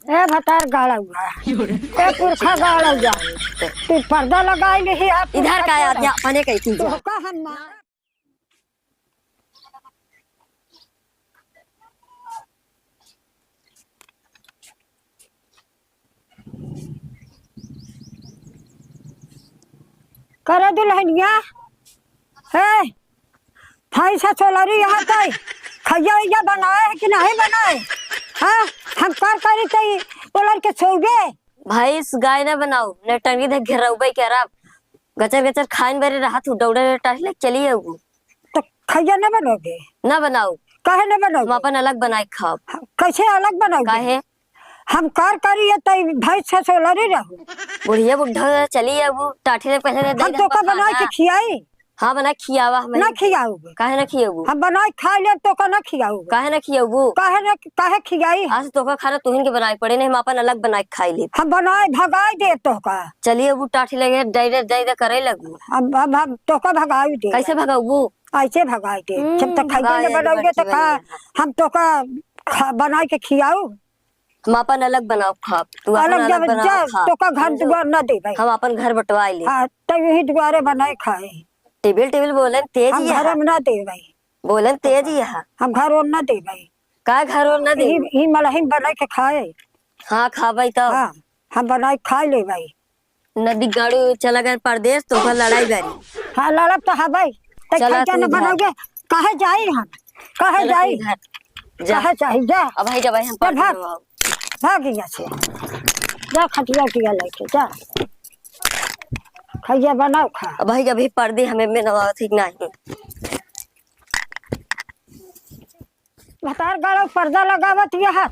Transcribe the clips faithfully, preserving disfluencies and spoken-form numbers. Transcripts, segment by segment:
ए भतार गाड़ा हुआ, ए पुरखा गाड़ा हुआ, तू पर्दा लगाई लिही आप इधर का आदमी अपने कही थी। तोहका हम मार करे दुल्हनिया, हे, भाई से सोलरी यहाँ तई, खैया वैया बनाए है कि नहीं बनाए? हाँ, हम कर करी तई, बोलन के सोगे। भैंस गाय न बनाऊ, न टंगी धे घेरउबे करब। गचर गचर खाइन बेरे रहत हूँ, दौड़े रे टहले चली आऊ। तो खैया न बनोगे? न बनाऊ। काहे न बनोगे? हम अपन अलग बनाए खाब। कैसे अलग बनोगे? काहे? हम कार करी है तई भैंस से सोलरी रहू। बुढ़िया बुढ़ा चली आऊ, टाठी ले पहले दे हम दे तो का बना के खियाई? हाँ, बना खियावा हमें। ना खियाऊबे। काहे ना खियाऊबू? हम बनाए खा लेब, तोका ना खियाऊबे। काहे ना खियाऊबू? काहे ना, काहे खियाई? आज तोका खाना तुहिन के बनाए पड़े, नहीं हम अपन अलग बनाए खाई लेब। हम बनाए भगाई देब तोका। चलिए, वो टाठी लगे, डायरे, डायरे करे लगू। अब, अब हम तोका भगाई देब। कैसे भगाऊबू? ऐसे भगाई देब। हम्म, जब तक खाइए भगाए ना बनाइए, तो बैठी खा, बनी है। हम तोका खा, बनाए के खियाऊ। हम अपन अलग बनाओ खाब, तू अपन अलग अलग जब बनाओ जा, खाब। तोका घर दुआर ना देबै। हम अपन घर बंटवाए ले। हाँ, तो यही दुआरे बनाए खाए। टेबल, टेबल बोलन तेज हम ही घर है। में ना देबै। बोलन तेज ही है। हम घर ओर ना देबै। का घर ओर ना देबै? ई, ई मलहिम बनाए के खाए। हाँ, खाबै तो। हाँ, हम बनाए खाए लेबै। नदी गाड़ू चला गए परदेस, तो ओकर लड़ाई बारी। हाँ, लड़ब तो हबै। तो चला खैया तू न घर। बनोगे, काहे जाई हम? काहे चला तू जाई? घर। जा। काहे जाई? जा। अब भाई जब हम जा, भाग। भाग यहाँ से। जा खटिया उटिया लेके जा। खैया बनाओ खा। अब भाई अभी पर्दे हमें में नवावत है कि नहीं? भतार गाड़ो पर्दा लगावत यह है।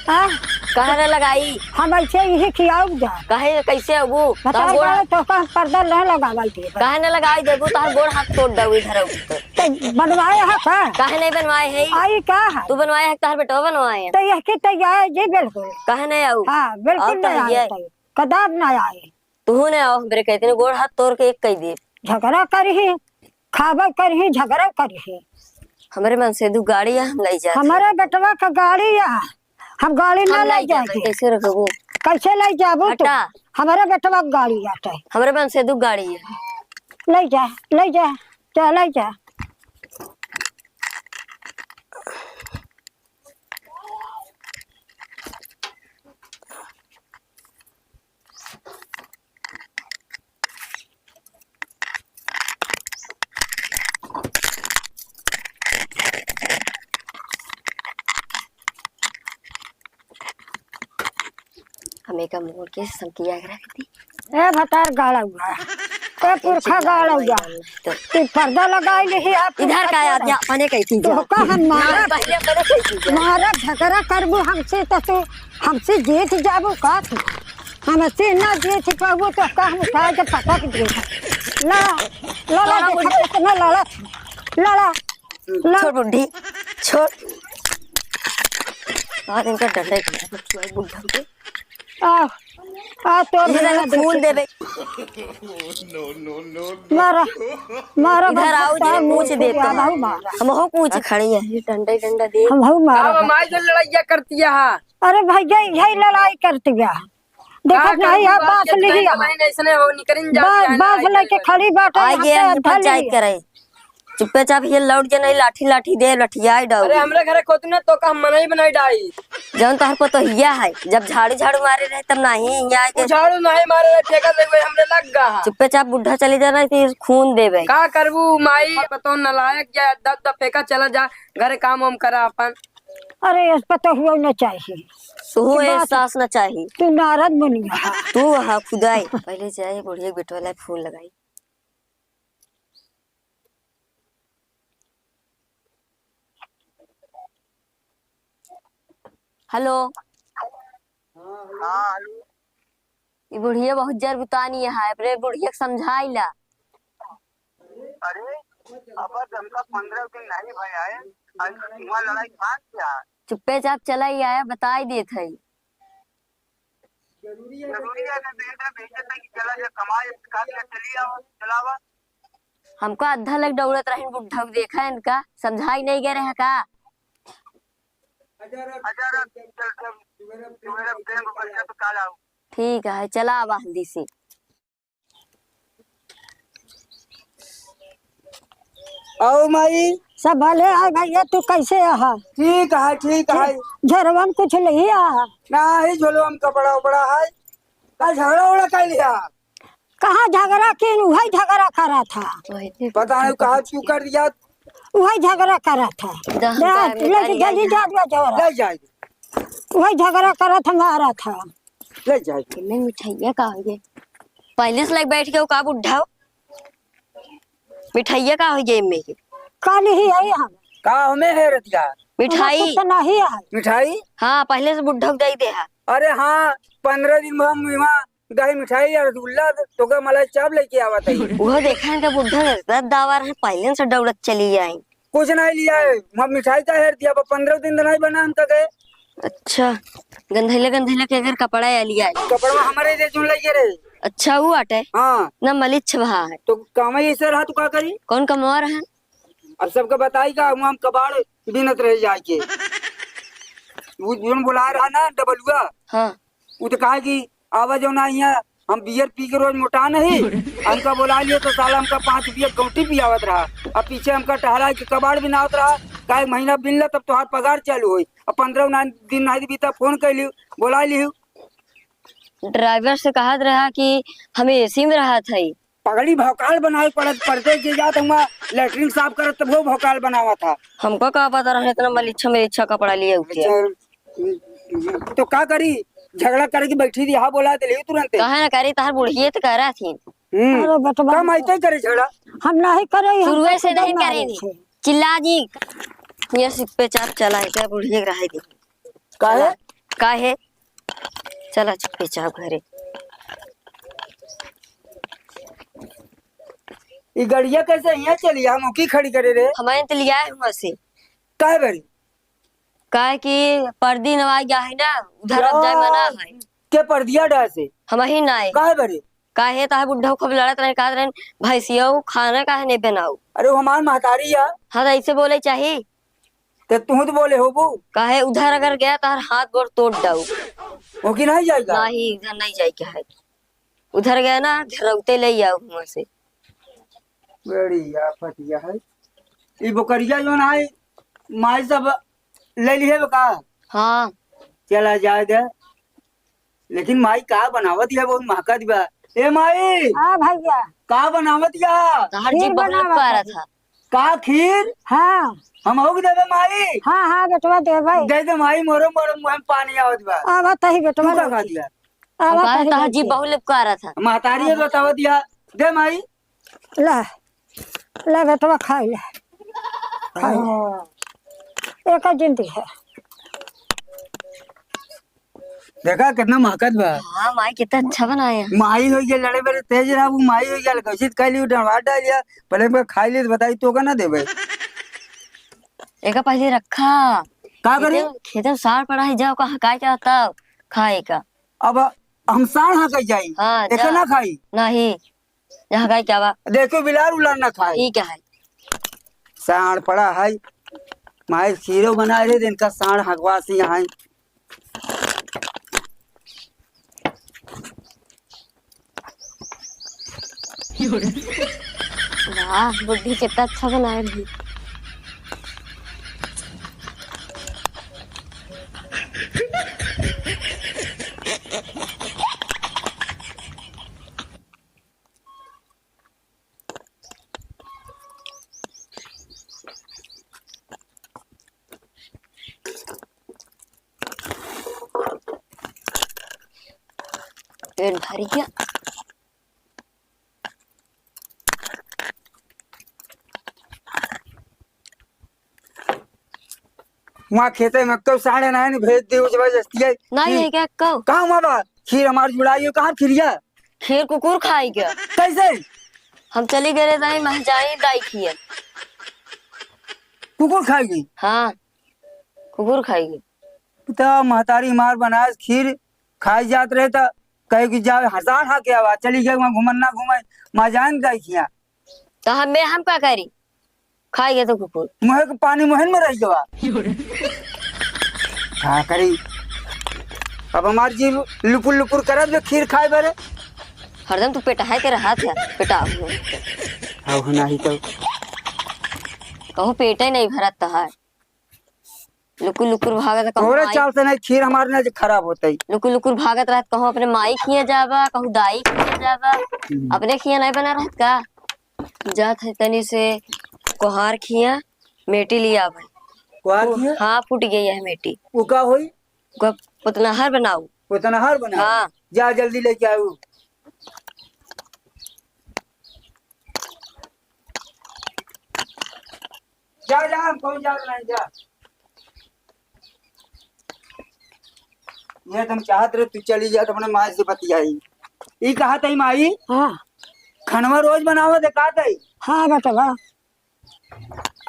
हाँ? काहे ना लगाई? हम ऐसे यही खियाऊ जा। काहे, कैसे अबू? भतार गाड़ो तो का पर्दा न लगावल दिए। काहे ना लगाई देबू? तोहर गोड़ हाथ तोड़ दऊ इधर अबू तो। तो बनवाए है का? काहे नहीं बनवाए है? आई का है? तू बनवाए है, तोहर बेटवा बनवाए है? तो यह की तैयार जी बिल्कुल। काहे नहीं आऊ? हाँ, बिल्कुल और नहीं आए। कदाप ना आए। तुहू ने आओ हमरे कहते ने गोड़ हाथ तोड़ के एक कह दे। झगड़ा करही, खाबो करही, झगड़ा करही। हमरे मन से दू गाड़ी है, हम लई जात हई। हमरे बेटवा का गाड़ी है, हम गाड़ी हम ना लई जात हई। कैसे रखबू? कैसे लई जाबू तू? हटा। हमरे बेटवा का गाड़ी आटे। हमरे मन से दू गाड़ी है। लई जा, लई जा, जा लई जा। हम एका मोड़ के संकिया के रख दी। ए भतार गाड़ा हुआ, ए पुरखा गाड़ा हुआ। तो तू पर्दा लगाई लिही आप इधर का आदमी अपने कही थी तो जा। का हम मारा, पहले अपने कही थी जा। मारा झगड़ा करबू हमसे तो तू हमसे जीत जाबू का तू? हमसे ना जीत पाबू तो का हम उठा के पटक दे। लड़ा, लड़ा, लड़ा देखा बुढ़ी। कितना लड़ा, लड़ा, लड़ा। छोड़ बुढ़ी, छोड़। आज इनका डंडा ही खिला, बुढ़ा के। आ, आ, तोर इधर भैया खून देखे। देबे। मारा, मारा इधर आओ, भैया, इधर पूछ देते हैं। मारा। हम हो पूछ खड़ी है। ये डंडा ही डंडा दे। हम हो मारा। अब हमारी जो लड़ाइया करती है। अरे भैया, यही लड़ाई करती है। देखत नहीं है, बास लिही है। ऐसने हो, निकरिन जाती है बास लड़ाई लेके करने। खड़ी बाटे, आइए, यहाँ पे पंचायत करे। चुप्पे चाप ये लौट जे नहीं, लाठी लाठी दे, लठियाई डाल। अरे, हमरे घरे खोतू ना तो का हम मनई बनाई डाई। जौन तोहर पतोहिया है, जब झाड़ू झाड़ू मारे रहे तब नहीं, यहाँ आके वो झाड़ू नहीं मारे रहे, फेंका दे गए, हमरे लग गा। चुप्पे चाप बुढ़ा चली जा रहा है, फिर खून देबे। का करबू माई, पतो नलायक या दब दब फेंका चला जा, घरे काम वाम करा अपन। अरे, इस पतोहुआ न चाहिए। तू ये बात एहसास न चाहिए। तू नारद मुनि है। तू हाँ खुदाई। पहले जाए बुढ़िया के बेटवा ला फोन लगाई। हेलो। हाँ, हेलो। ई बुढ़िया बहुत जर गुतानी है, अपने बुढ़िया के समझाई ला। अरे, अब हमका पंद्रह दिन नहीं भय आए, आज हुआ लड़ाई भाग गया। चुप्पे चाप चला ही आया, बताई देत है। जरूरी है ना, तो इनका भेजे था कि चला जा, कमाए, खा लिया, चली आओ, चलावा। हमको आधा लग दौड़त रहिन बुढ़ऊ, देखा इनका, समझाई नहीं गए रहे का? अच्छा, रख, चल, चल। ठीक है, चला आवा हल्दी से। और माई? सब भले है भैया, तू कैसे आहा? ठीक है, ठीक है। झोरवा में कुछ लिया? नहीं, झोलवा में कपड़ा उपड़ा है। का झगड़ा उगड़ा कर लिया? कहाँ झगड़ा किन, उहइ झगड़ा करा था। पता नहीं कहाँ तू कर दिया। उहइ झगड़ा करा था। दहन ले, का ले, में जल्दी गाड़ी जा दिया झगड़ा। ले जाए। उहइ झगड़ा करा था, मारा था। ले जाए। एमे मिठाइया का होइ गए? पहले से लग बैठ के वो का बुढ़ा हो? मिठाइया का होइ गए एमे के? काली ही आई हम। का हमें है रतिया? मिठाई। हमार कुछ नहीं है। मिठाई? हाँ, पहले से बुढ़ा हो जाई दे है। अरे हाँ, पन्द्रह दिन में हम वहाँ दही मिठाई या रसगुल्ला, तोका मलाई चाप लेके आवत है। उहो देखा इनका बुढ़ा के दर्द दावा रहे, पहले से दौड़त चली आई। कुछ नहीं लिया है, हम मिठाई का हेर दिया, अब पन्द्रह दिन नहीं बना हमका गए। अच्छा, गंधैला गंधैला के अगर कपड़ा या लिया है। कपड़ा हमारे जे जोन लगे रहे। अच्छा, वो आटे? हाँ। ना मलिच भा है। तो काम ऐसे रहा, तू का करी? कौन कमवा रहा? अब सबके बताई का, हम, हम कबाड़ बिनत रह जाए के। वो जोन बुला रहा ना डबलुआ। हाँ। उ तो कहा कि आवा जो ना हियाँ, हम बियर पी के रोज मोटा नहीं। हमका बोला लियो तो साला हमका पाँच बियर गौटी पियावत रहा। अब पीछे हमका टहरा के कबाड़ बिनावत रहा। का एक महीना बिन ला तब तोहार पगार चालू होई। अब पन्द्रह ना दिन नहीं बीता फोन कर लियो, बोला लियो। ड्राइवर से कहत रहा कि हम एसी में रहत हई। पगड़ी भौकाल बनाए पड़त, परदेस जे जात हुआ लैट्रिन साफ करत तब वो भौकाल बनावा था। हमको का पता रहे इतना मलिच्छा मलिच्छा कपड़ा लिए उठे। अच्छा, तो का करी, झगड़ा करे की बैठी रही, हाँ बोला दिली तुरंते। काहे ना करी, तहार बुढ़िए तो करा थी। हम्म। अरे बेटवा, का माई तय करे झगड़ा? हम नहीं करे, हम शुरुए से नहीं करेनी। चिल्ला जी, ये सिर पे चाप चला है क्या बुढ़िए के रहे दी। काहे? काहे? चला चुपचाप घरे। ई गड़िया कैसे यहाँ चली? हम ओकी खड़ी करे रे। हमारे तो लिया है हुआ से। काहे बरी? काहे कि परदी नवाई गया है ना, उधर अब जाए मना है। के परदिया डा से? हम ही ना है। काहे बरी? काहे ताहे बुढ़ऊ खूब लड़त रहे, कहत रहे, "भैंसिया खाना काहे नहीं बनाऊ?" अरे वो हमार महतारी है। हाँ, तो ऐसे बोले चाही। ते तू तो बोले होबू। काहे उधर अगर गया तो हर हाथ गोड़ तोड़ डाऊ। वो की नहीं जाएगा? नहीं, उधर नहीं जाए के है। उधर गया ना, घरौते ले आओ हुआ से। बड़ी आफत यह है। ई बोकरिया जो ना है, माई सब ले लिए बा का? हाँ। चला जाए दे। लेकिन माई का बनावत है, बहुत महकत बा। ए माई! हाँ भैया। का बनावत या? तहार जी खीर बहुत बनावत लपका रहा है। था। का खीर? हाँ। हम हो देबे माई? हाँ, हाँ, बेटवा देबे। दे दे माई, मोरो, मोरो मुँह में पानी आवत बा। आवत ही बेटवा तू का लौकी। खा दिया? आवत हम कहा ही तहार जी लौकी। बहुत लपका रहा था। महतारी है बतावत या। दे माई। ला, ला बेटवा खाई ले। खाई ले। हाँ। एक जिंदगी है। देखा कितना महकत बा। हाँ, माई कितना अच्छा बनाया। माई हो गया लड़े बड़े तेज रहा, वो माई हो गया, घोषित कर लियो, डंडवा डाल लिया, पहले एक बार खाई ले तो बताई तो का ना देबे। एका पहले रखा। का करे? खेते, खेते में सार पड़ा है, जाओ कहाँ का क्या होता खाए का। अब हम सार हाँ कह जाई। हाँ, एका जा। ना खाई। नहीं। यहाँ का क्या बा? देखो, बिलार उलार ना खाए। ठीक है। साँड़ पड़ा है। माई खीरो बनाए रहे, इनका साँड़ हगवा से यहाँ है। वाह, बुढ़ी कितना अच्छा बनाए रही। पेट भर गया। वहाँ खेते में क्यों साँड़ ना है, भेज दे जबरदस्ती है। नहीं है क्या क्यों? कहाँ वहाँ बा? खीर हमार जुड़ाई हो, कहाँ खिरिया? खीर कुकुर खाई क्या? कैसे? हम चली गए रहे दाई, महजाई दाई खिए। कुकुर खाई गई? हाँ, कुकुर खाई गई। तो महतारी मार बनाए खीर खाई जात रहे तो कहे कि जाओ हजान हाँ क्या बा, चली गए वहाँ घूमन ना घूमे, महजान दाई खिया। तो हमें, हम का करी? खाई गए तो कुकुर। मुँह के पानी मुहन में रह गवा। का करी? अब हमार जीव लुपुर लुपुर करत बे खीर खाए बरे। हरदम तू पेटाए के रहत है, पेटाओ। हाँ, हो नाही तो। कहूँ पेटे नहीं भरत तहार। लुकुर लुकुर भागत, कहूँ तोरे माई चाल से नहीं खीर हमार ना खराब होतई। लुकुर लुकुर भागत रहत, कहूँ अपने माई खिया जाबा, कहूँ दाई खिया जाबा। हम्म। अपने खिया नहीं बना रहत का? जात है तनी से कोहार खिया मेटी लिया भाई। कोहार खिया? हाँ, फूट गई है मेटी। वो का होई? ओका पोतनहर बनाऊ। पोतनहर बनाऊ? हाँ। जा जल्दी लेके आऊ। जा, जा, हम कौन जा रहे हैं, जा। ये तुम चाहत रहे तू चली जा तो अपने माई से बतियाई। ई कहा तई माई? हाँ। खनवा रोज बनावत है का तई? हाँ बेटवा।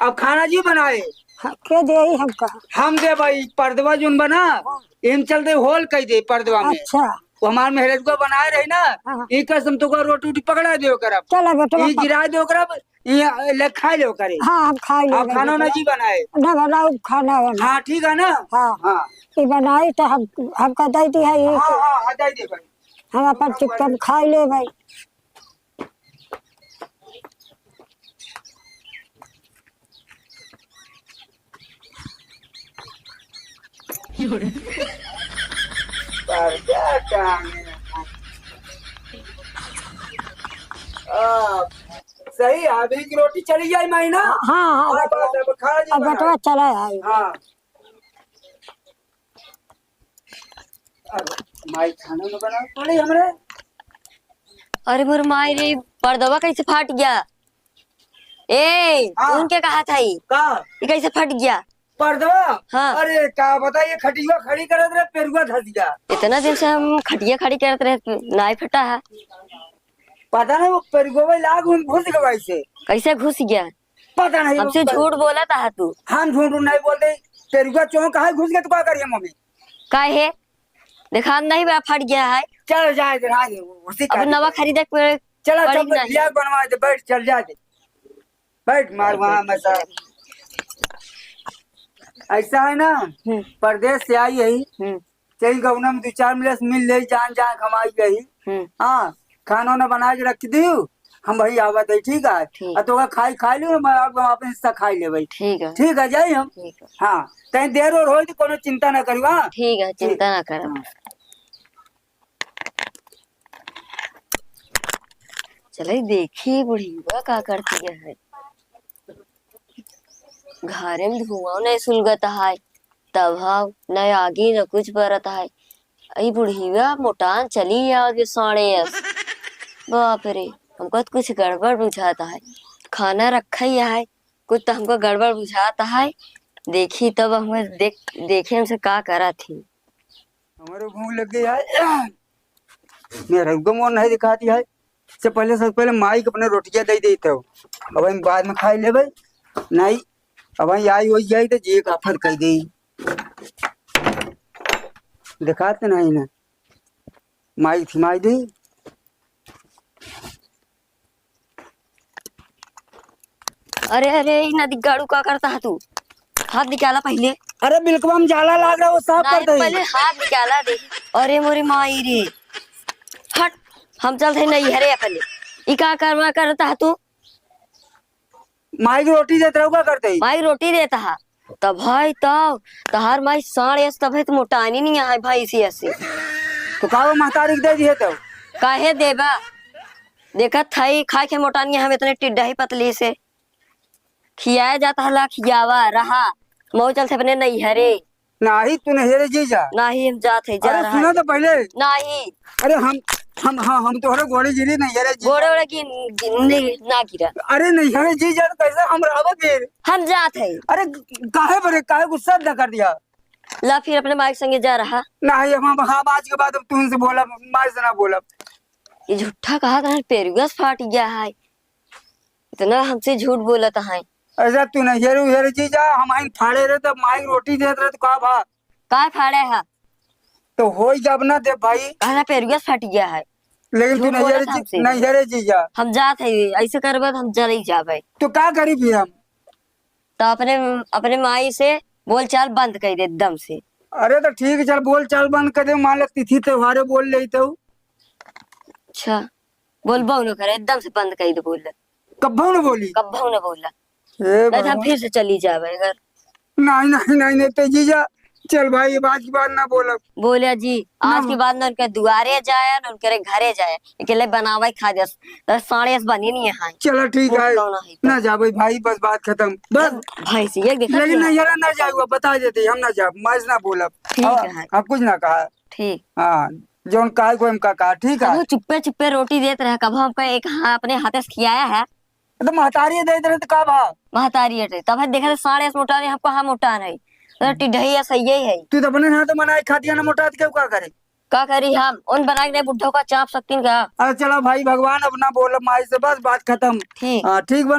अब खाना जी बनाए। हाँ, के देई हमका? हम दे भाई, पर्दवा जोन बना, हाँ। एम चलते होल कई दे पर्दवा में। अच्छा। वो हमार मेहरारू का बनाए रही ना, हाँ। ई कसम तो का रोटी उटी पकड़ा दे ओकरा। चला बेटवा, ई पक- गिरा दे ओकरा, ई ले खा ले ओकरे। हाँ, हम खा ले अब खाना बेटवा। ना जी बनाए। ना बनाओ खाना वाना। हाँ, ठीक है ना? हाँ। हाँ। ई बनाई तो हम, हमका दे दी है ये। हाँ, हाँ, हाँ, दे दे भाई। हम अपन चिकन खा ले भाई। पर्दा टांगे हैं। आ, सही है, अभी की रोटी चली जाए माई ना? हाँ, हाँ, हाँ, बस, अब खा जी अब बना। बेटवा चला आए। हाँ। अब माई खाना न बनावे पड़ी हमरे। अरे मोर माई रे, पर्दवा कैसे फाट गया? ए, हाँ। उनके कहा था ई? का? ई कैसे फट गया? पर्दवा? हाँ। अरे का बताइए, खटिया खड़ी करत रहे, पेरुआ धस गया। इतना दिन से हम खटिया खड़ी करत रहे, नाई फटा है। पता नहीं वो पेरुआ लाग उन घुस गवा ऐसे। कैसे घुस गया? पता नहीं हमसे वो झूठ बोलत है तू। हम झूठ नहीं बोलते, पेरुआ चौंक है घुस गया तो का करिए मम्मी? काहे? देखा नहीं बा फट गया है। चल जाए दे, रहा दे, उसी अब का नवा खरीदे के पड़े। चला, पड़े चल, कि नहीं? बियाह बनवा दे, बैठ, चल जा दे। बैठ, मार वहाँ मसा। ऐसा है ना, हम्म। परदेस से आई है, हम्म। चल गौना में दो चार मिनट मिल ले, जान जान कमाई गई। हम्म। हाँ, खाना वाना बना के रख दियो, हम भाई आवत है, ठीक है? ठीक। आ तो खाई खाई लियो, मैं आप, आप हिस्सा खाई ले भाई। ठीक है। ठीक है, जाई हम। ठीक है। हाँ, कहीं देर और होई तो कोनो चिंता ना करियो, हाँ? ठीक है, ठीक। चिंता ना करो। हाँ। चले देखी बुढ़िया का करती है। घरे में धुआं नहीं सुलगत है, तब हम न आगी न कुछ बरत है। ई बुढ़िया मोटान चली आओ जे साढ़े अस। बाप रे, हमको तो कुछ गड़बड़ बुझाता है। खाना रखा ही है, कुछ तो हमको गड़बड़ बुझाता है। देखी तब हम देख, देखे हमसे का करा थी। हमरो भूख लग गई है। मेरा रुको मोर नहीं दिखाती है। से पहले, सबसे पहले माई के अपने रोटिया दे देते हो। अब हम बाद में खाई लेबे। नहीं, अब हम आई हो जाई तो जी का आफत कर देई। दिखाते नहीं ना। माई थी माई दी। अरे, अरे, ई नदी गाड़ू का करता है तू? हाथ निकाला पहले। अरे, बिल्कुल हम जाला लाग रहा, वो साफ नहीं, कर दे। पहले हाथ निकाला दे। अरे, मोरी माई रे। हट, हम चलते नहीं, अरे, पहले। ई का करवा करता है तू? माई की रोटी देत रहू, का करते ही? माई रोटी देता है। तब भाई, तब तहार माई साढ़ ऐस, तब है तो मोटानी नहीं है भाई, इसी ऐसे। तो का वो महतारी के दे दिए तब? काहे देबा? देखत हई, खाए के मोटानी, हम इतने टिड्ढा ही पतली से। खियाए जाता हला, खियावा, रहा। मऊ चलते अपने नैहरे। नाही, तू नैहरे जी जा। नाही, हम जात है, जा अरे, रहा सुना है। तो पहले। नाही। अरे, हम, हम, हाँ, हम तोहरे गोड़े गिरी नैहरे जी गोड़े जा। ओड़े गिन, गिन, नहीं, ना गिरा। अरे, नैहरे जी जा, तो कैसे हम रहबे फिर? हम जात है। अरे, काहे बरे, काहे गुस्सा न कर दिया? ला, फिर अपने माई के संगे जा रहा। नाही, हम, हम, हम आज के बाद अब तुमसे बोलब, माई से ना बोलब। ये झूठा कहा था, पेरुआ से फाट गया है। इतना हमसे झूठ बोलत है। ऐसा तू नैहरे उहरे जी जा, हम आइन फाड़े रहे तो माई रोटी देत रहे तो का भा? का फाड़े है? तो होई जब ना दे भाई। कहना पेरुआ से फट गया है। लेकिन तू झूठ नैहरे बोलत जी, हमसे। नैहरे जी जा। हम जात है, ऐसे करबे तो हम चले ही जाबे। तो का करी फिर हम? तो अपने, अपने माई से बोलचाल बंद कर दे एकदम से। अरे तो ठीक है, चल बोल चाल बंद कर दे, मान ले तिथि त्योहारे बोल लेई तो। अच्छा, बोलबो न करे, एकदम से बंद कर दे बोल। कब्बो न बोली? कब्बो न बोला। ए नहीं तो हम भगवान। फिर से चली जावे घर। नहीं, नहीं, नहीं, नहीं, तेजी जा। चल भाई, ये बात की बात ना बोलब। बोले जी, आज ना। की बात ना उनके दुआरे जाए, ना उनके घरे जाए, अकेले बनावे खा दे। तो साढ़े बनी नहीं है। चलो ठीक है, कौन है तो? ना जाबे भाई, बस बात खत्म, बस। भाई से ये देखा लेकिन क्या? नहीं, यार, ना जाऊँगा, बता देते, हम ना जाब, मैं ना बोलब। ठीक हाँ, है। हम कुछ ना कहा। ठीक। हाँ, जौन कहा को हम का कहा, ठीक है। कबहू चुप्पे चुप्पे रोटी देत रहे, कबहू हमका एक हाँ अपने हाथे से खियाया है। तो महतारी देत रहे तो का भा? महतारी हटे, तब है देखा साढ़े मोटा नहीं, हमको हाँ मोटा नहीं। तो टिढ़ई है, सही है। तू तो अपने हाथ बनाए खा दिया ना मोटा, तो क्यों का करे? का करी हम? उन बनाए के नहीं बुढ़ो का चाप सकतीन का? अरे चला भाई, भगवान अपना बोल माई से, बस बात खत्म। ठीक। हाँ, ठीक बना।